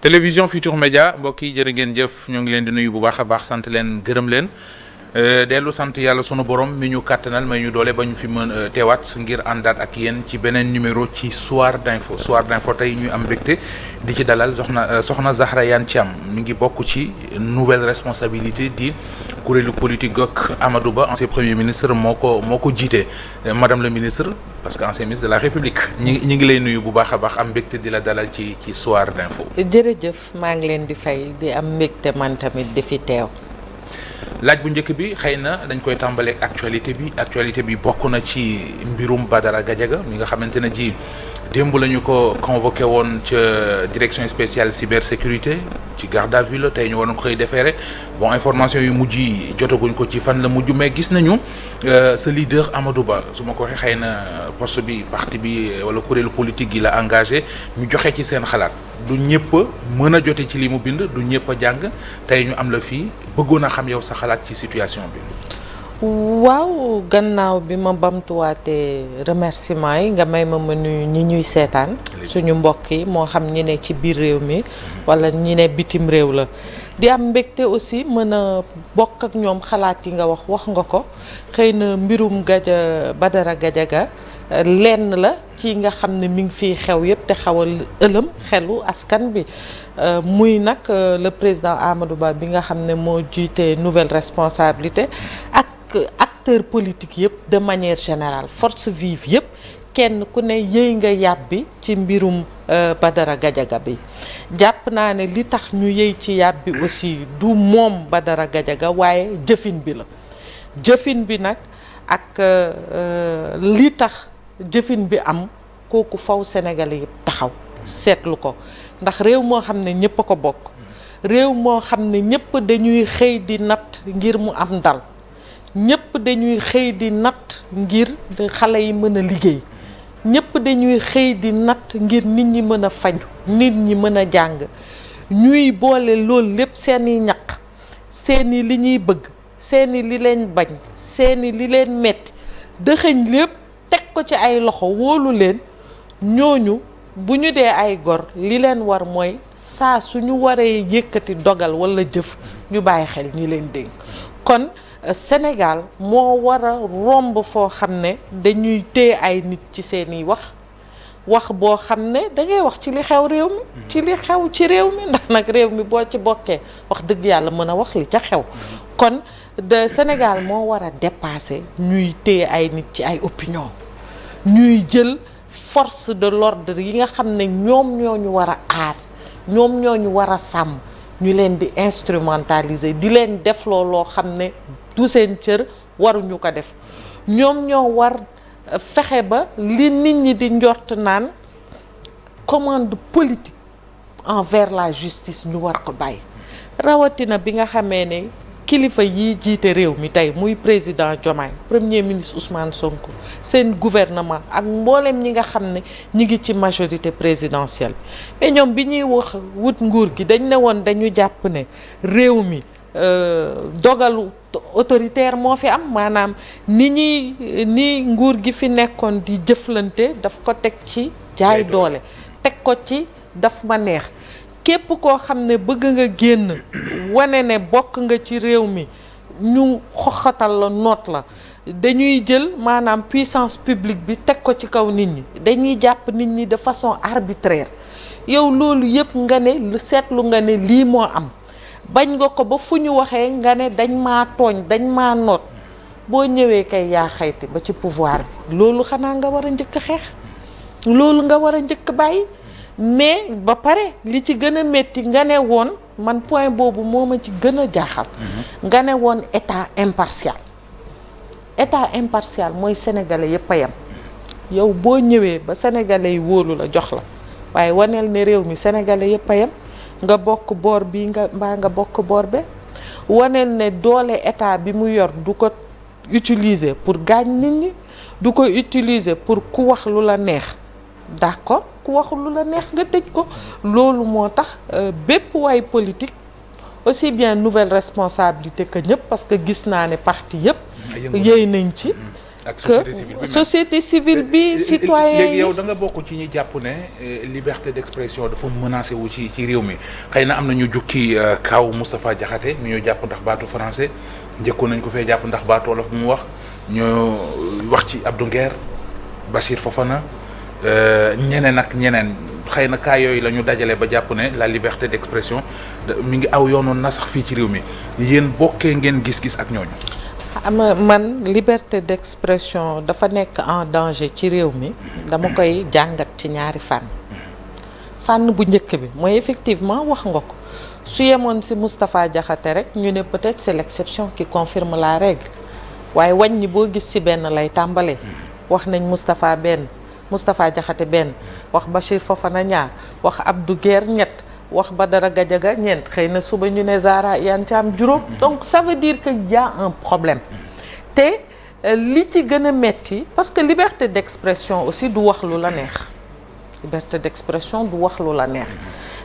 télévision Futur Média mbokk yi jërë ngeen jëf ñoo ngi leen di nuyu bu baax a baax sant leen gërëm leen dellu sant yàlla sunu borom mi ñu kàttanal may ñu doole ba ñu fi mën teewaat ngir àndaat ak yéen ci beneen numéro ci Soir d'info tey ñuy am mbégte di ci dalal soxna Zahra Iyane Thiam mi ngi bokk ci nouvelle responsabilité di kuréelu politique ak Amadou Ba ancien premier ministre moo ko jiite madame le ministre parce que ancien ministre de la République ñi ngi lay nuyu bu baax a baax am mbégte di la dalal ci Soir d'info. jërëjëf maa ngi leen di fay di am mbégte man tamit di fi teew. laaj bu njëkk bi xëy na dañ koy tàmbaleeg actualité bi bokk na ci mbirum Badara Gadiaga mi nga xamante ne ji démb la ñu ko convoqué woon ca direction spéciale cybersécurité ci garde à vue la tey ñu waroon ko koy déféré bon information yu mujj yi jotaguñ ko ci fan la mujj mais gis nañu sa leader Amadou Ba su ma ko waxee xëy na poste bi parti bi wala kuréelu politique gi la engagé ñu joxe ci seen xalaat du ñëpp mën a jote ci li mu bind du ñëpp a jàng tey ñu am la fii bëggoon a xam yow sa xalaat ci situation bi. waaw gannaaw bi ma bamtuwaatee remerciement yi nga may ma nuyu ñi ñuy seetaan suñu mbokk yi moo xam ñi ne ci biir réew mi wala ñi ne bitim réew la di am mbégte aussi mën a bokk ak ñoom xalaat yi nga wax nga ko xëy na mbirum Badara Gadiaga lenn la ci nga xam ne mi ngi fiy xew yëpp te xawal ëlëm xelu askan bi muy nag le président Amadou Ba bi nga xam ne moo jiite nouvelle responsabilité ak acteurs politiques yëpp de manière générale force vive yëpp kenn ku ne yëy nga yàbbi ci mbirum Badara Gadiaga bi jàpp naa ne li tax ñu yëy ci yàbbi aussi du moom Badara Gadiaga waaye jëfin bi la jëfin bi nag ak li tax jëfin bi am kooku faw Sénégalais yëpp taxaw seetlu ko ndax réew moo xam ne ñëpp a ko bokk réew moo xam ne ñëpp dañuy xëy di natt ngir mu am dal ñëpp dañuy xëy di natt ngir xale yi mën a liggéey ñëpp dañuy xëy di natt ngir nit ñi mën a faju nit ñi mën a jàng ñuy boole loolu lépp seeni ñaq seeni li ñuy bëgg seeni li leen bañ seeni li leen metti dëxëñ lépp teg ko ci ay loxo wóolu leen ñooñu bu ñu dee ay gor li leen war mooy saa suñu waree yëkkati dogal walla jëf ñu bàyyi xel ñi leen dénk kon Sénégal moo war a romb foo xam ne dañuy téye ay nit ci seeni wax boo xam ne dangay wax ci li xew réew mi ci li xew ci réew mi ndax nag réew mi boo ci bokkee wax dëgg yàlla mën a wax li ca xew kon de Sénégal moo war a dépasser ñuy téye ay nit ci ay opinion ñuy jël force de l'ordre yi nga xam ne ñoom ñoo ñu war a aar ñoom ñoo ñu war a sàmm ñu leen di instrumentaliser di leen def loo xam ne du seen cër waruñu ko def ñoom ñoo war fexe ba li nit ñi di njort naan commande politique envers la justice ñu war ko bàyyi rawatina bi nga xamee ne kilifa yi jiite réew mi tey muy président Diomaye premier ministre Ousmane Sonko seen gouvernement ak mboolem ñi nga xam ne ñi ngi ci majorité présidentielle mais ñoom bi ñuy wax wut nguur gi dañ ne woon dañu jàpp ne réew mi dogalu autoritaire moo fi am maanaam ni nguur gi fi nekkoon di jëflante daf ko teg ci jaay doole teg ko ci daf ma neex képp koo xam ne bëgg nga génn wane ne bokk nga ci réew mi ñu xoxatal la noot la dañuy jël maanaam puissance publique bi teg ko ci kaw nit ñi dañuy jàpp nit ñi de façon arbitraire yow loolu yëpp nga ne lu seetlu nga ne lii moo am bañ nga ko ba fu ñu waxee nga ne dañ maa tooñ dañ maa noot boo ñëwee kay yaa xayti ba ci pouvoir bi loolu xanaa nga war a njëkk xeex loolu nga war a njëkk bàyyi mais ba pare li ci gën a métti nga ne woon man point boobu moo ma ci gën a jaaxal nga ne woon état impartial mooy sénégalais yëpp a yem yow boo ñëwee ba sénégalais yi wóolu la jox la waaye waneel ne réew mi sénégalais yëpp a yem nga bokk boor bi nga bokk boor be waneel ne doole état bi mu yor du ko utiliser pour gaañ nit ñi du ko utiliser pour ku wax lu la neex d'accord ku wax lu la neex nga tëj ko loolu moo tax bépp waay politique aussi bien nouvelle responsabilité que ñëpp parce que gis naa ne parti yëpp yëy nañ ci ak société civile bi société civile bi citoyen léegi yi. yow da nga bokk ci ñi jàpp ne liberté d'expression dafa menacé wu ci réew mi xëy na am na ñu jukki kaw Moustapha Diakhaté mi ñu jàpp ndax baatu français njëkkoon nañ ko fee jàpp ndax baatu wolof mu wax ñu wax ci Abdou Nguer Bachir Fofana ñeneen ak ñeneen xëy na cas yooyu la ñu dajale ba jàpp ne la liberté d'expression mi ngi aw yoonu na sax fii ci réew mi yéen bokkee ngeen gis-gis ak ñooñu. man liberté d'expression dafa nekk en danger ci réew mi dama koy jàngat ci ñaari fànn bu njëkk bi mooy effectivement wax nga ko su yemoon ci Moustapha Diakhaté rek ñu ne peut-être c'est l'exception qui confirme la règle waaye wàññi boo gis ci benn lay tàmbalee wax nañ Moustapha Diakhaté benn wax Bachir Fofana ñaar wax Abdou Nguer ñett wax Badara Gadiaga ñeent xëy na suba ñu ne Zahra Iyane Thiam juróom donc ça veut dire que y a un problème te li ci gën a metti parce que liberté d'expression aussi du wax lu la neex liberté d'expression du wax lu la neex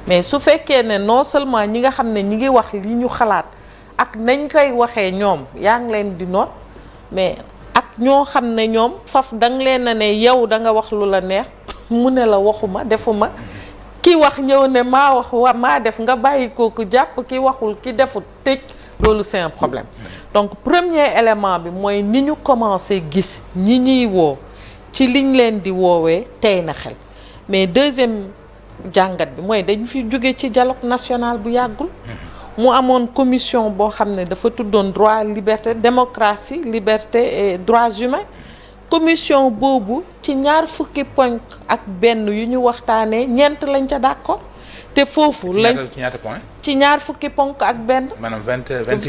mais su fekkee ne non seulement ñi nga xam ne ñi ngi wax li ñu xalaat ak nañ koy waxee ñoom yaa ngi leen di noot mais ak ñoo xam ne ñoom faf danga leen a ne yow da nga wax lu la neex mu ne la waxuma defuma ki wax ñëw ne maa wax maa def nga bàyyi kooku jàpp ki waxul ki defut tëj loolu c'est un problème donc premier élément bi mooy ni ñu commencé gis ñi ñuy woo ci liñ leen di woowee tey na xel mais deuxième jàngat bi mooy dañu fi jóge ci dialogue national bu yàggul mu amoon commission boo xam ne dafa tuddoon droit liberté démocratie liberté et droits humains commission boobu ci ñaar fukki ponk ak benn yu ñu waxtaanee ñeent lañ ca d'accord te foofu lañ ci ñaar fukki ponk ak benn maanaam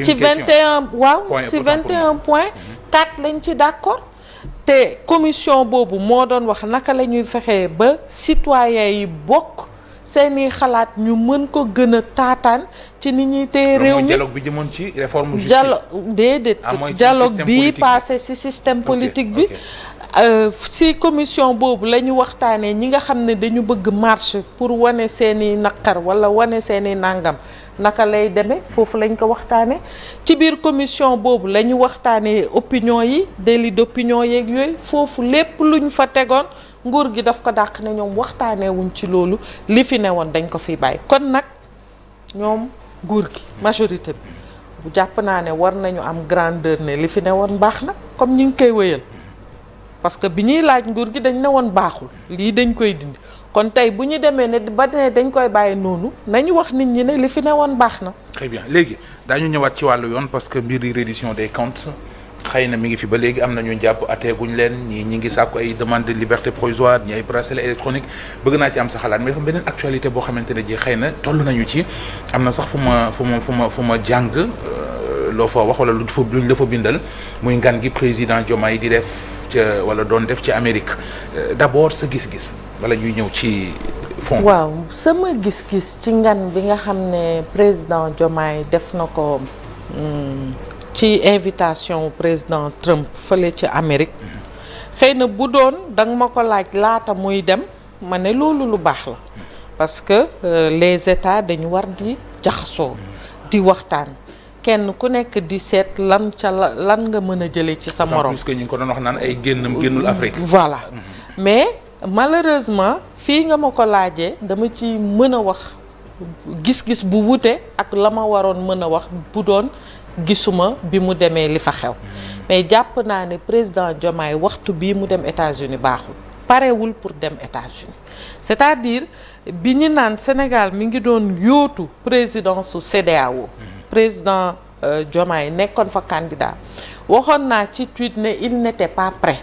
ci 21 waaw ci 21 points 4 lañ ci d'accord te commission boobu moo doon wax naka la ñuy fexee ba citoyens yi bokk seeni xalaat ñu mën ko gën a taataan ci ni ñuy téye réew mi dialogue bi jëmoon ci réforme justice déedéet dialogue bi passé ci système politique bi ci commission boobu la ñu waxtaanee ñi nga xam ne dañu bëgg marche pour wane seeni naqar wala wane seeni nàngam naka lay demee foofu lañ ko waxtaanee ci biir commission boobu la ñu waxtaanee opinion yi délit d'opinion yeeg yooyu foofu lépp luñ fa tegoon nguur gi daf ko dàq ne ñoom waxtaanee wuñ ci loolu li fi ne woon dañ ko fi bàyyi kon nag ñoom nguur gi majorité bi bu jàpp naa ne war nañu am grandeur ne li fi ne woon baax na comme ñi ngi koy wëyal parce que bi ñuy laaj nguur gi dañ ne woon baaxul lii dañ koy dindi kon tey bu ñu demee ne ba ne dañ koy bàyyi noonu nañu wax nit ñi ne li fi ne woon baax na. très bien léegi daañu ñëwaat ci wàllu yoon parce que mbir yi reddition des comptes xëy na mi ngi fi ba léegi am na ñu jàpp atteeguñ leen ñi ngi sàkku ay demande de liberté provisoire ñi ay bracelet électronique bëgg naa ci am sa xalaat mais dafa beneen actualité boo xamante ne ji xëy na toll nañu ci am na sax fu ma jàng loo fa wax wala luñ la fa bindal muy ngan gi président Diomaye di def ca wala doon def ci Amérique d'abord sa gis-gis wala ñuy ñëw ci fond. waaw sama gis-gis ci ngan bi nga xam ne président Diomaye def na ko ci invitation président Trump fële ci Amérique xëy na bu doon danga ma ko laaj laata muy dem ma ne loolu lu baax la parce que les États dañu war di jaxasoo di waxtaan kenn ku nekk di seet lan nga mën a jëlee ci sa morom. parce que ñu ngi ko doon wax naan ay génnul Afrique. voilà mais malheureusement fii nga ma ko laajee dama ci mën a wax gis-gis bu wute ak la ma waroon mën a wax bu doon gisuma bi mu demee li fa xew mais jàpp naa ne président Diomaye waxtu bii mu dem États-Unis baaxul parewul pour dem États-Unis c'est-à-dire bi ñu naan Sénégal mi ngi doon yóotu présidence su CEDEAO président Diomaye nekkoon fa candidat waxoon naa ci tweet ne il n'était pas prêt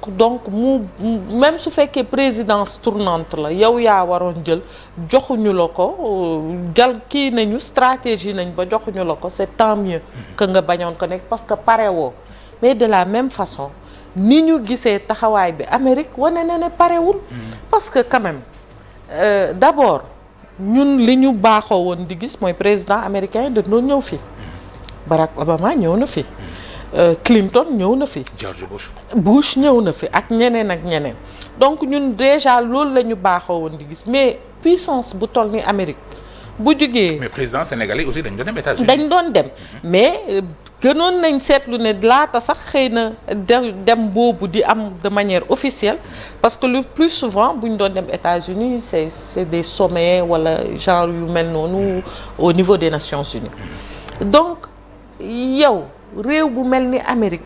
donc même su fekkee présidence tournante la yow yaa waroon jël joxuñu la ko kii nañu stratégie nañ ba joxuñu la ko c'est tant mieux que nga bañoon ko nekk parce que pare woo mais de la même façon ni ñu gisee taxawaay bi Amérique wane na ne parewul parce que quand même d'abord ñun li ñu baaxoo woon di gis mooy président américain da doon ñëw fii Barack Obama ñëw na fi Clinton ñëw na fi George Bush ñëw na fi ak ñeneen donc ñun déjà loolu la ñu baaxoo woon di gis mais puissance bu toll ni Amérique bu jugee. mais président sénégalais aussi dañ doon dem États-Unis. dañ doon dem mais gënoon nañ seetlu ne laata sax xëy na dem boobu di am de manière officielle parce que le plus souvent bu ñu doon dem États-Unis c'est des sommets wala genre yu mel noonu au niveau des Nations Unies donc yow réew bu mel ni Amérique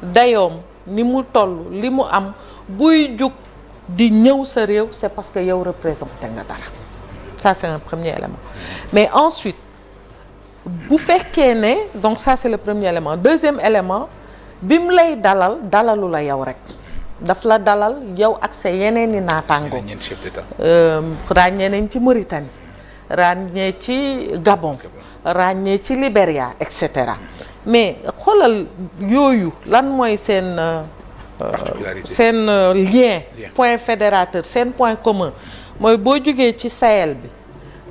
dayoom ni mu toll li mu am buy jug di ñëw sa réew c'est parce que yow représenté nga dara ça c'est un premier élément mais ensuite bu fekkee ne donc ça c'est le premier élément deuxième élément bi mu lay dalalu la yow rek daf la dalal yow ak sa yeneen i naataango ràññee nañ ci Mauritanie ràññee ci Gabon ràññee ci Libéria et cetera mais xoolal yooyu lan mooy seen lien point fédérateur seen point commun mooy boo jógee ci Sahel bi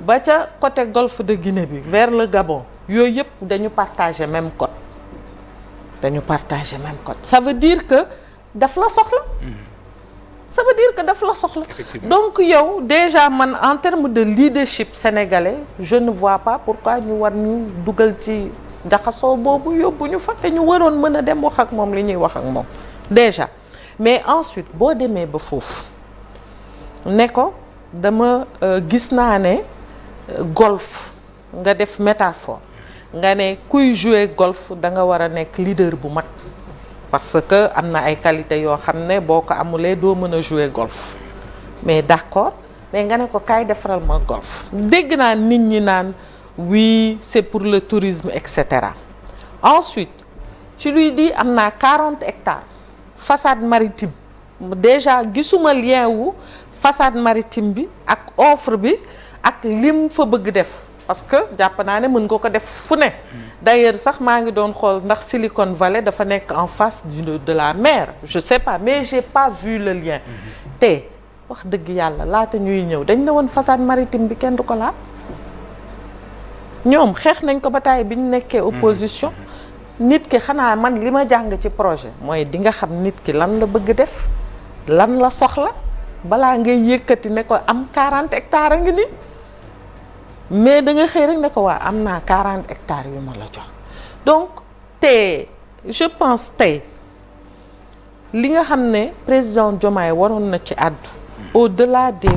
ba ca côté golfe de Guinée bi vers le Gabon yooyu yëpp dañu partager même code ça veut dire que daf la soxla donc yow déjà man en termes de leadership sénégalais je ne vois pas pourquoi ñu war ñu dugal ci jaxasoo boobu yóbbu ñu fa te ñu waroon mën a dem wax ak moom li ñuy wax ak moom déjà mais ensuite boo demee ba foofu ne ko dama gis naa ne golf nga def métaphore nga ne kuy jouer golf da nga war a nekk leader bu mat parce que am na ay qualité yoo xam ne boo ko amulee doo mën a jouer golf mais d'accord mais nga ne ko kaay defaral ma golf dégg naa nit ñi naan oui c'est pour le tourisme et cetera ensuite tu lui dis am naa 40 hectares façade maritime déjà gisuma lien wu façade maritime bi ak offre bi ak lim fa bëgg def parce que jàpp naa ne mën nga ko def fu ne d'ailleurs sax maa ngi doon xool ndax Silicon Valley dafa nekk en face de la mer je sais pas mais j'ai pas vu le lien te wax dëgg yàlla laata ñuy ñëw dañ ne woon façade maritime bi kenn du ko laal ñoom xeex nañ ko ba tàyyi bi ñu nekkee opposition nit ki xanaa man li ma jàng ci projet mooy di nga xam nit ki lan la bëgg def lan la soxla balaa ngay yëkkati ne ko am 40 hectares a ngi ni mais da nga xëy rek ne ko waa am naa 40 hectares yu ma la jox donc te je pense tey li nga xam ne président Diomaye waroon na ci àddu au-delà des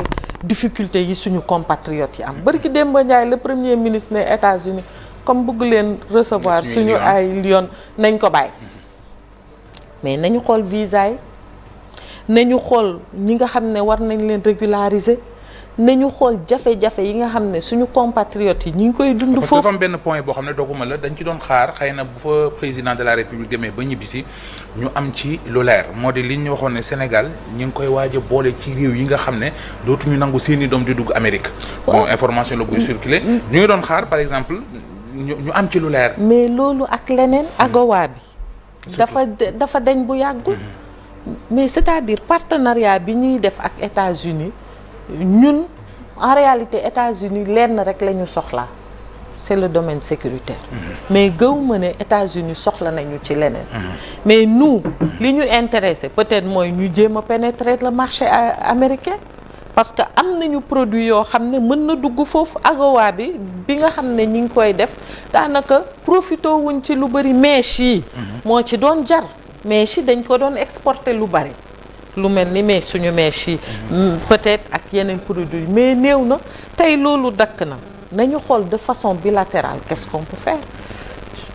difficultés yi suñu compatriotes yi am barki Demba Ndiaye le premier ministre des États-Unis comme bëgg leen recevoir suñu ay yoon nañ ko bàyyi mais nañu xool visa yi nañu xool ñi nga xam ne war nañ leen régulariser nañu xool jafe-jafe yi nga xam ne suñu compatriotes yi ñu ngi koy dund foofu. dafa am benn point boo xam ne dogguma la dañ ci doon xaar xëy na bu fa président de la république demee ba ñibbisi ñu am ci lu leer moo di li ñu waxoon ne Sénégal ñu ngi koy waaj a boole ci réew yi nga xam ne dootuñu nangu seeni doom di dugg Amérique. bon information la buy circuler ñu ngi doon xaar par exemple ñu am ci lu leer. mais loolu ak leneen AGOA bi. dafa dañ bu yàggul. mais c'est-à-dire partenariat bi ñuy def ak États-Unis ñun en réalité États-Unis lenn rek la ñu soxla c'est le domaine sécuritaire. mais gëwuma ne États-Unis soxla nañu ci leneen. mais nous li ñu intéressé peut-être mooy ñu jéem a pénétrer le marché américain parce que am nañu produit yoo xam ne mën na dugg foofu AGOA bi nga xam ne ñu ngi koy def daanaka profité wuñ ci lu bari mèche yi. moo ci doon jar. mèche yi dañ ko doon exporter lu bari lu mel ni mais suñu mèche yi peut-être ak yeneen produits mais néew na tey loolu dakk na nañu xool de façon bilatérale qu'est-ce qu'on peut faire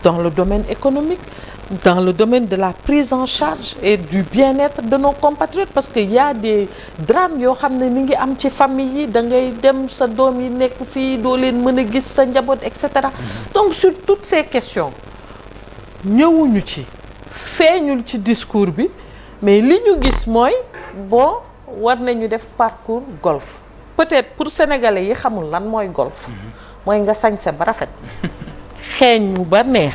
dans le domaine économique dans le domaine de la prise en charge et du bien-être de nos compatriotes parce que y a des drames yoo xam ne mi ngi am ci famille yi da ngay dem sa doom yi nekk fii doo leen mën a gis sa njaboot et cetera donc sur toutes ces questions ñëwuñu ci feeñul ci discours bi mais li ñu gis mooy bon war nañu def parcours golf peut-être pour sénégalais yi xamul lan mooy golf mooy nga sañse ba rafet xeeñu ba neex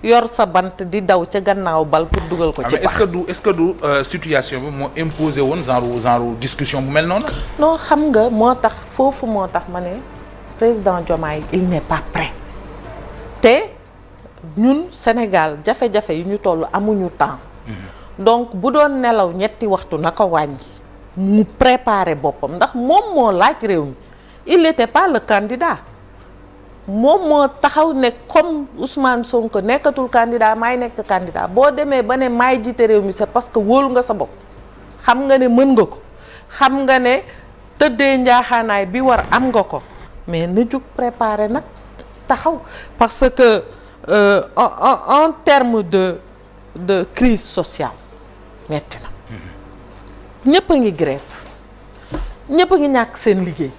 yor sa bant di daw ca gannaaw bal pour dugal ko ci pax. est-ce que du situation bi moo imposé woon genre discussion bu mel noonu. non xam nga moo tax foofu moo tax ma ne président Diomaye il n'est pas prêt te ñun Sénégal jafe-jafe yi ñu toll amuñu temps. donc bu doon nelaw ñetti waxtu na ko wàññi mu préparer boppam ndax moom moo laaj réew mi il n'était pas le candidat. moom moo taxaw ne comme Ousmane Sonko nekkatul candidat maay nekk candidat boo demee ba ne maay jiite réew mi c'est parce que wóolu nga sa bopp xam nga ne mën nga ko xam nga ne tëddee njaaxaanaay bi war am nga ko mais na jug préparer nag taxaw parce que en termes de crise sociale metti na ñëpp a ngi grève ñëpp a ngi ñàkk seen liggéey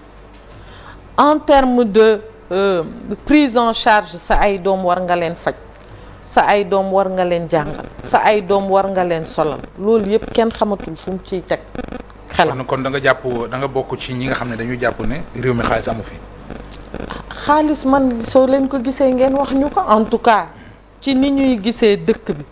en termes de prise en charge sa ay doom war nga leen faj sa ay doom war nga leen jàngal sa ay doom war nga leen solal loolu yëpp kenn xamatul fu mu ciy teg xelam. kon da nga jàpp da nga bokk ci ñi nga xam ne dañuy jàpp ne réew mi xaalis amu fi. xaalis man soo leen ko gisee ngeen wax ñu ko en tout cas ci ni ñuy gisee dëkk bi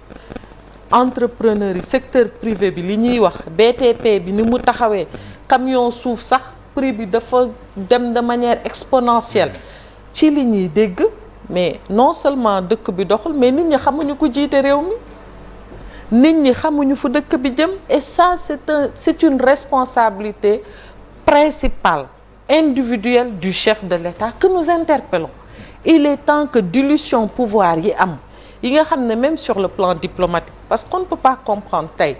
entrepreneur yi secteur privé bi li ñuy wax BTP bi ni mu taxawee camion suuf sax prix bi dafa dem de manière exponentielle ci li ñuy dégg mais non seulement dëkk bi doxul mais nit ñi xamuñu ko jiite réew mi nit ñi xamuñu fu dëkk bi jëm et ça c'est une responsabilité principale individuelle du chef de l'État que nous interpellons. Il est temps que dilution pouvoir yi am yi nga xam ne même sur le plan diplomatique parce qu'on ne peut pas comprendre tey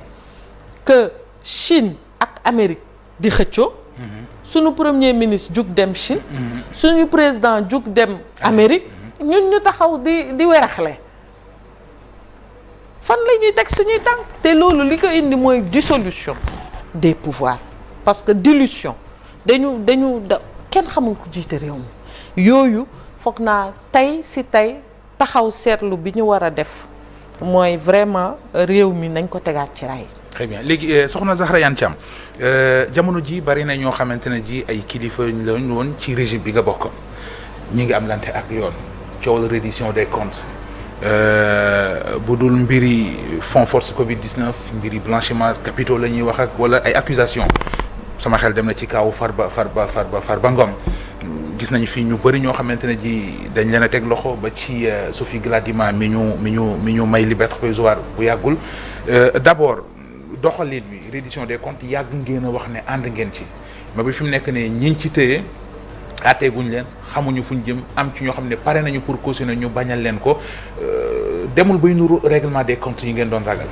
que Chine ak Amérique di xëccoo suñu premier ministre jug dem Chine suñu président jug dem Amérique ñun ñu taxaw di weraxle fan la ñuy teg suñuy tànk te loolu li ko indi mooy dissolution des pouvoirs parce que dilution dañu kenn xamul ko jiite réew mi yooyu foog naa tey si tey taxaw seetlu bi ñu war a def mooy vraiment réew mi nañ ko tegaat ci raay. très bien léegi soxna Zahra Iyane Thiam jamono ji bari na ñoo xamante ne ji ay kilifa lañ woon ci régime bi nga bokk ñi ngi am lante ak yoon coowal reddition des comptes bu dul mbiri fonds force Covid 19 mbiri blanchiment capitaux la ñuy wax ak wala ay accusations sama xel dem na ci kaawu Farba Ngom gis nañu fii ñu bëri ñoo xamante ne ji dañ leen a teg loxo ba ci Sophie Gladima mi ñu may liberté provisoire bu yàggul d'abord doxalin bi reddition des comptes yàgg ngeen a wax ne ànd ngeen ci mais bi fi mu nekk ne ñi ci téye àtteeguñ leen xamuñu fuñ jëm am ci ñoo xam ne pare nañu pour cautionner ñu bañal leen ko demul bay nuru règlement des comptes yi ngeen doon ragal.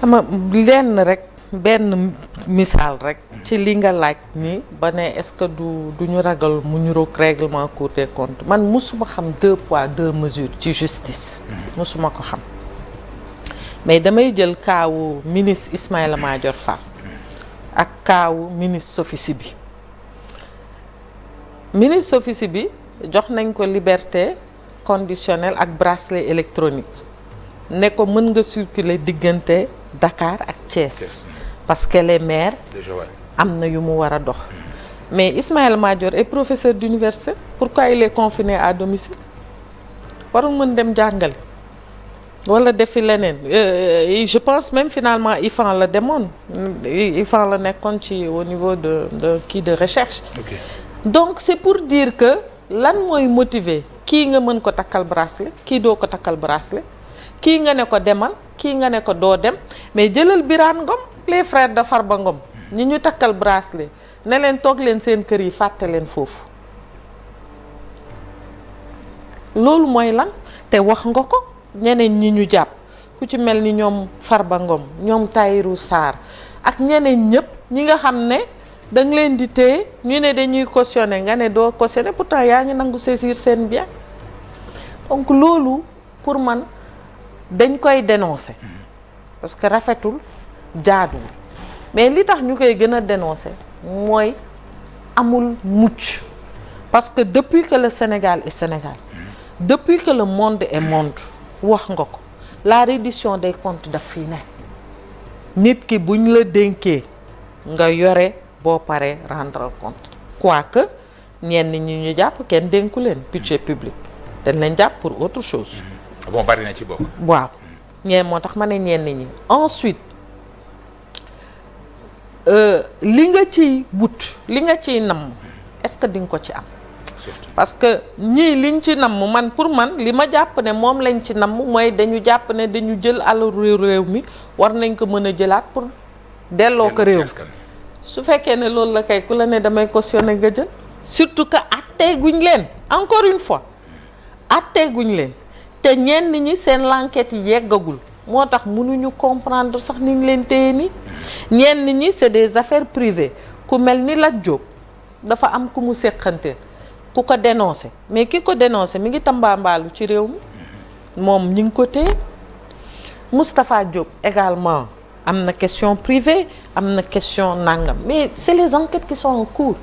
ama lenn rek benn misaal rek ci li nga laaj ni ba ne est-ce que du ñu ragal mu ñu roog règlement Cour des comptes man musuma xam 2 poids 2 mesures ci justice musuma ko xam mais damay jël kaawu ministre Ismaïla Madior Fall ak kaawu ministre Sophie Siby ministre Sophie Siby jox nañ ko liberté conditionnelle ak bracelet électronique ne ko mën nga circuler diggante Dakar ak Thiès parce que les maires am na yu mu war a dox mais Ismaïla Madior est professeur d'université pourquoi il est confiné à domicile warul mën dem jàngale wala defi leneen je pense même finalement IFAN la demoon IFAN la nekkoon ci au niveau de kii de recherche donc c'est pour dire que lan mooy motiver kii nga mën ko takkal bracelet kii doo ko takkal bracelet kii nga ne ko demal kii nga ne ko doo dem mais jëlal Birane Ngom les frères de Farba Ngom ñi ñu takkal bracelet ne leen toog leen seen kër yi fàtte leen foofu loolu mooy lan te wax nga ko ñeneen ñi ñu jàpp ku ci mel ni ñoom Farba Ngom ñoom Tahirou Sarr ak ñeneen ñëpp ñi nga xam ne da nga leen di téye ñu ne dañuy cautionner nga ne doo cautionner pourtant yaa ngi nangu saisir seen bien donc loolu pour man dañ koy dénoncer parce que rafetul jaaduwul mais li tax ñu koy gën a dénoncer mooy amul mucc parce que depuis que le Sénégal est Sénégal depuis que le monde est monde wax nga ko la reddition des comptes daf fii ne nit ki buñ la dénkee nga yore boo paree rendre compte quoique ñenn ñi ñu jàpp kenn dénku leen budget public dañ leen jàpp pour autre chose. bon bari na ci bokk. waaw ñeen moo tax ma ne ñenn ñi ensuite li nga ciy wut li nga ciy namm est-ce que di nga ko ci am. parce que ñii liñ ci namm man pour man li ma jàpp ne moom lañ ci namm mooy dañu jàpp ne dañu jël alalu réew mi war nañ ko mën a jëlaat pour delloo ko réew su fekkee ne loolu la kay ku la ne damay cautionner nga jël surtout que ak atteeguñ leen encore une fois atteeguñ leen te ñenn ñi seen l'enquête yi yeggagul moo tax mënuñu comprendre sax ni ñu leen téye ni ñenn ñi c'est des affaires privées ku mel ni Lat Diop dafa am ku mu séqante ku ko dénoncé mais ki ko dénoncé mi ngi tambaambaalu ci réew mi moom ñi ngi ko téye Moustapha Diop également am na question privée am na question nangam mais c'est les enquêtes qui sont en cours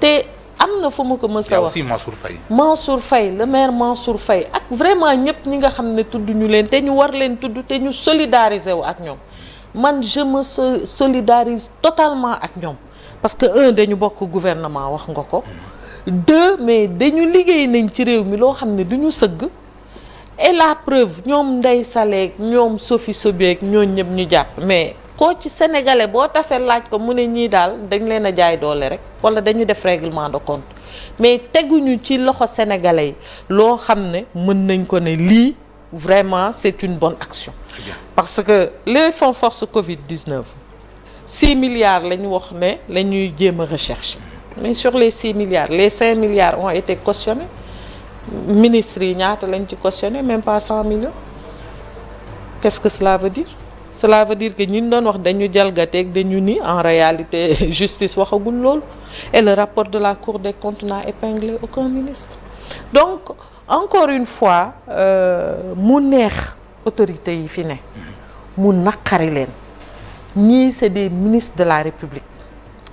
te am na fu mu ko mës a wax aussi Mansour Faye. Mansour Faye le maire Mansour Faye ak vraiment ñëpp ñi nga xam ne tudd ñu leen te ñu war leen tudd te ñu solidariser wu ak ñoom man je me solidarise totalement ak ñoom parce que un dañu bokk gouvernement wax nga ko deux mais dañu liggéey nañ ci réew mi loo xam ne duñu sëgg et la preuve ñoom Ndeye Saleek ñoom Sophie Sobeek ñooñu ñëpp ñu jàpp mais koo ci sénégalais boo tasee laaj ko mu ne ñii daal dañ leen a jaay doole rek wala dañu def règlement de compte mais teguñu ci loxo sénégalais yi loo xam ne mën nañ ko ne lii vraiment c'est une bonne action parce que les fonds force Covid-19 6 milliards la ñu wax ne la ñuy jéem a rechercher mais sur les 6 milliards les 5 milliards ont été cautionnés ministres yi ñaata lañ ci cautionné même pas 100 millions qu'est-ce que cela veut dire cela veut dire que ñi doon wax dañu jalgateeg dañu ni en réalité justice waxagul loolu et le rapport de la Cour des comptes n'a épinglé aucun ministre donc encore une fois mu neex autorités yi fi ne mu naqari leen ñii c'est des ministres de la République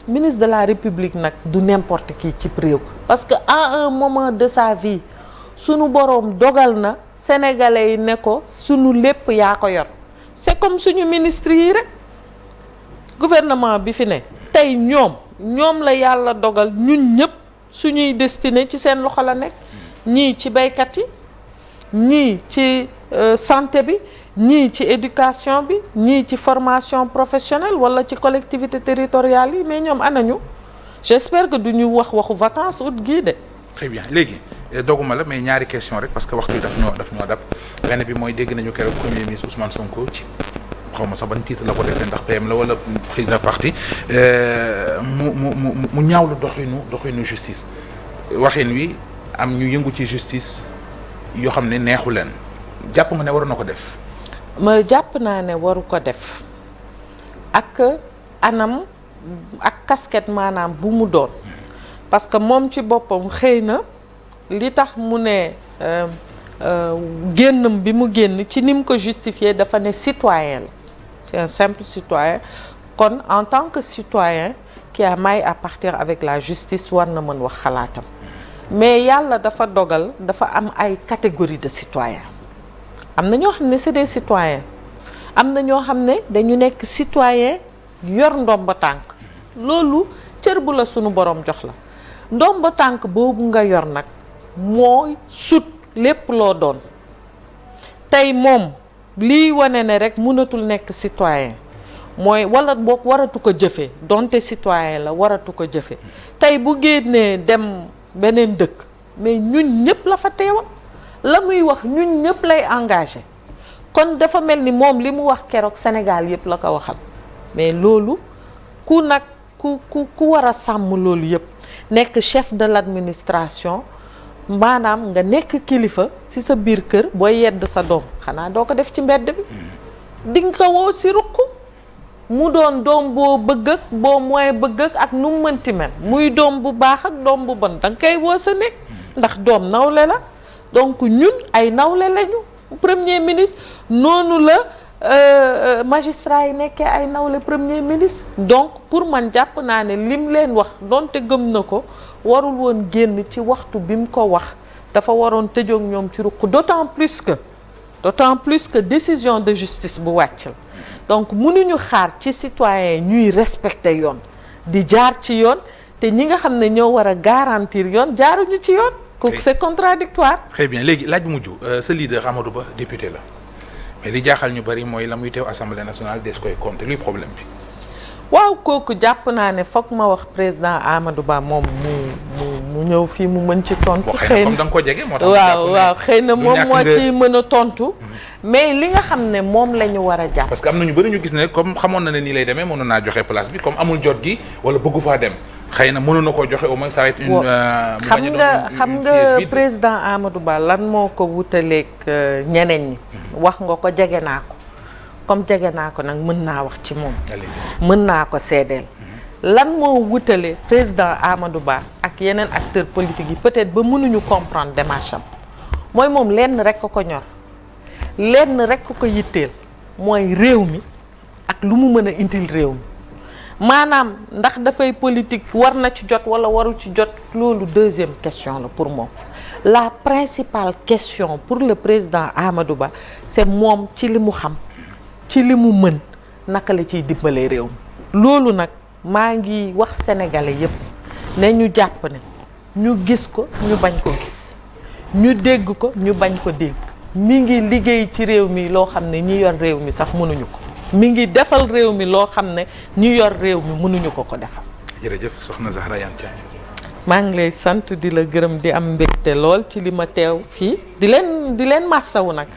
ministre de la République nag du n'importe qui ci réew parce que à un moment de sa vie sunu boroom dogal na sénégalais yi ne ko sunu lépp yaa ko yor c'est comme suñu ministre yi rek gouvernement bi fi ne tey ñoom la yàlla dogal ñun ñëpp suñuy destiné ci seen loxo la nekk ñii ci baykat yi ñii ci santé bi ñii ci éducation bi ñii ci formation professionnelle wala ci collectivité territoriale yi mais ñoom anañu j'espère que duñu waxu vacances août gii de. très bien léegi doguma la mais ñaari question rek parce que waxtu daf ñoo dab benn bi mooy dégg nañu keroog premier ministre Ousmane Sonko ci xaw ma sax ban titre la ko defee ndax PM la wala président parti mu ñaawlu doxinu justice waxin wi am ñu yëngu ci justice yoo xam ne neexu leen jàpp nga ne waroon na ko def. ma jàpp naa ne waru ko def ak anam ak casquette maanaam bu mu doon parce que moom ci boppam xëy na li tax mu ne génnam bi mu génn ci ni mu ko justifier dafa ne citoyen la c'est un simple citoyen kon en tant que citoyen qui a maille à partir avec la justice war na mën wax xalaatam mais yàlla dafa dogal dafa am ay catégorie de citoyens am na ñoo xam ne c'est des citoyens am na ñoo xam ne dañu nekk citoyen yor ndomba tànk loolu cër bu la sunu borom jox la ndomba tànk boobu nga yor nag mooy sut lépp loo doon tey moom lii wane ne rek mënatul nekk citoyen mooy wala boog waratu ko jëfe donte citoyen la waratu ko jëfe tey bu génnee dem beneen dëkk mais ñun ñëpp la fa teewal la muy wax ñun ñëpp lay engagé kon dafa mel ni moom li mu wax keroog Sénégal yëpp la ko waxal mais loolu ku war a sàmm loolu yëpp nekk chef de l'administration maanaam nga nekk kilifa ci sa biir kër booy yedd sa doom xanaa doo ko def ci mbedd bi di nga ko woo ci ruq mu doon doom boo bëgg ak boo mooy bëgg ak nu mu mënti mel muy doom bu baax ak doom bu bon danga koy woo sa nekk ndax doom nawle la donc ñun ay nawle lañu premier ministre noonu la magistrat yi nekkee ay nawle premier ministre donc pour man jàpp naa ne lim leen wax donte gëm na ko warul woon génn ci waxtu bi mu ko wax dafa waroon tëjoog ñoom ci ruq d'autant plus que décision de justice bu wàcc la donc mënuñu xaar ci citoyen ñuy respecter yoon di jaar ci yoon te ñi nga xam ne ñoo war a garantir yoon jaaruñu ci yoon kooku c'est contradictoire. très bien léegi laaj bu mujj sa leader Amadou Ba député la mais li jaaxal ñu bari mooy la muy teew assemblée nationale des koy compter luy problème bi. waaw kooku jàpp naa ne foog ma wax président Amadou Ba moom mu ñëw fii mu mën ci tontu. xëy na comme da nga ko jege moo tax waaw xëy na moom moo ci mën a tontu. mais li nga xam ne moom la ñu war a jàpp. parce que am na ñu bari ñu gis ne comme xamoon na ne nii lay demee mënoon naa joxe place bi comme amul jot gi wala bëggu faa dem xëy na mënoon na koo joxe au moins ça va être une. xam nga président Amadou Ba lan moo ko wutaleeg ñeneen ñi. wax nga ko jege naa ko comme jege naa ko nag mën naa wax ci moom. mën naa ko seedeel. lan moo wutale président Amadou Ba ak yeneen acteurs politiques yi peut-être ba mënuñu comprendre démarche am mooy moom lenn rek ko ñor lenn rek ko yitteel mooy réew mi ak lu mu mën a indil réew mi. maanaam ndax dafay politique war na ci jot wala waru ci jot loolu deuxième question la pour moom la principale question pour le président Amadou Ba c'est moom ci li mu xam ci li mu mën naka la ciy dimbalee réew mi loolu nag maa ngi wax sénégalais yépp ne ñu jàpp ne ñu gis ko ñu bañ ko gis ñu dégg ko ñu bañ ko dégg mi ngi liggéey ci réew mi loo xam ne ñi yor réew mi sax mënuñu ko mi ngi defal réew mi loo xam ne ñu yor réew mi mënuñu ko defal. jërëjëf soxna Zahra Iyane Thiam. maa ngi lay sant di la gërëm di am mbégte lool ci li ma teew fii di leen massawu nag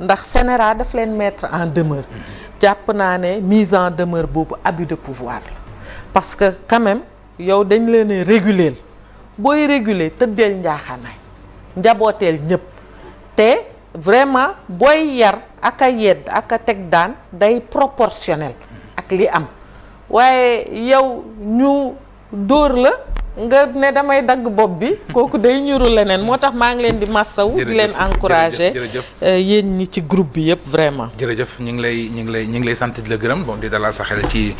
ndax Sénéra daf leen mettre en demeure jàpp naa ne mise en demeure boobu abus de pouvoir la parce que quand même yow dañ leen a réguler booy réguler tëddeel njaaxaanaay njabooteel ñëpp te vraiment booy yar ak a yedd ak a teg daan day proportionnel ak li am waaye yow ñu dóor la nga ne damay dagg bopp bi kooku day ñuru leneen moo tax maa ngi leen di massaw di leen encourager yéen ñi ci groupe bi yëpp vraiment jërëjëf ñu ngi lay sant di la gërëm bon di dalal sa xel ci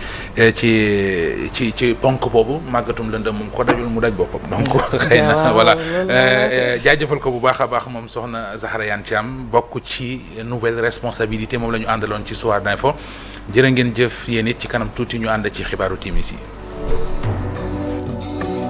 ponk boobu màggatum lëndëm moom ko dajul mu daj boppam donc xëy na voilà jaajëfal ko bu baax a baax moom soxna Zahra Iyane Thiam bokk ci nouvelle responsabilité moom la ñu àndaloon ci Soir d'info jërë ngeen jëf yéen it ci kanam tuuti ñu ànd ci xibaaru timis yi